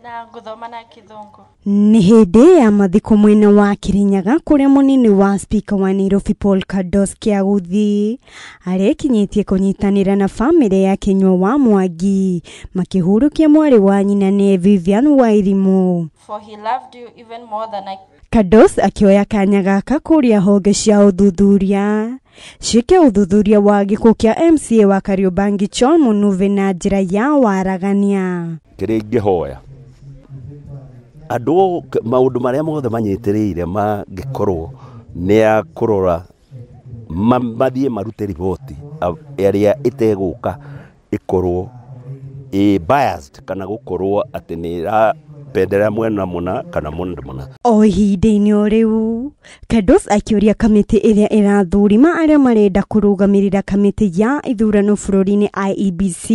Na ngũthoma na Kĩthũngũ. Nĩ hĩndĩ ya mathiko mwena wa Kirinyaga kũrĩa mũnini wa spika wa Nairobi Paul Cardoz Kĩaguthi arekinyĩtie kũnyitanĩra na bamĩrĩ ya Kinyua wa Mwangi makĩhurũkia mwarĩ wa nyina nĩ Vivian Wairimu. For he loved you even more than I. Cardoz akĩoya kanya gaka kũria honge cia ũthuthuria ciĩke ũthuthuria wa gĩkuũ kĩa MCA wa Kariobangi John Munuve na njĩra ya waragania. Kĩrĩa ingĩhoya andũ maũndũ marĩa mothe manyitĩrĩire mangĩkorwo nĩ ya kũrora mathiĩ marute riboti ĩrĩa ĩtegũka ĩkorwo ĩ biased kana gũkorwo atĩ nĩ ĩrapenderea mwena mũna kana mwena mũna. O ihinda-inĩ o rĩu Cardoz akĩũria kamĩtĩ ĩrĩa ĩrathũrima arĩa marenda kũrũgamĩrĩra kamĩtĩ ya ithurano bũrũri-inĩ IEBC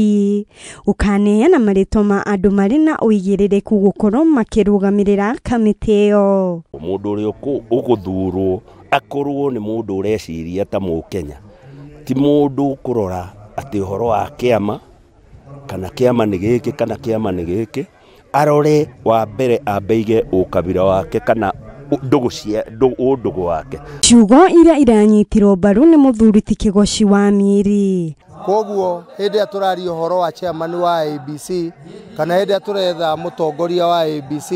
gũkaneana marĩtwa ma andũ marĩ na ũigĩrĩrĩku gũkorwo makĩrũgamĩrĩra kamĩtĩ ĩyo. Mũndũ ũrĩa ũgũthurwo akorwo nĩ mũndũ ũreciria ta mũkenya, ti mũndũ ũkũrora atĩ ũhoro wa kĩama kana kĩama nĩ gĩkĩ kana kĩama nĩ gĩkĩ, arore wa mbere ambe ũkabira wake kana ndũgũ cia ũndũgũ wake. Ciugo iria iranyitirwo mbaru nĩ mũthuri ti Kĩgoci wa Mĩri. Koguo hĩndĩ ĩrĩa tũraria ũhoro wa chairman wa IEBC kana hĩndĩ ĩrĩa tũretha mũtongoria wa IEBC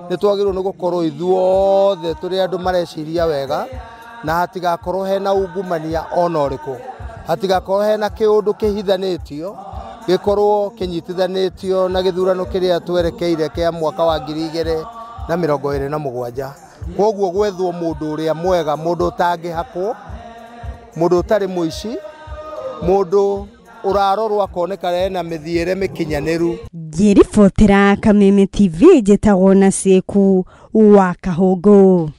nĩ twagĩrĩirwo nĩ gũkorwo ithuothe tũrĩ andũ mareciria wega na hatigakorwo hena ungumania ona ũrĩkũ, hatigakorwo hena kĩũndũ kĩhithanĩtio gĩkorwo kĩnyitithanĩtio na gĩthurano kĩrĩa twerekeire kĩa mwaka wa 2027. Koguo gwethwo mũndũ ũrĩa mwega, mũndũ ũtangĩhakwo, mũndũ ũtarĩ mũici, mũndũ ũrarorwo akoneka ena mĩthiĩre mĩkinyanĩru. Ngĩribotera Kameme TV njĩtagwo na Seku wa Kahũngũ.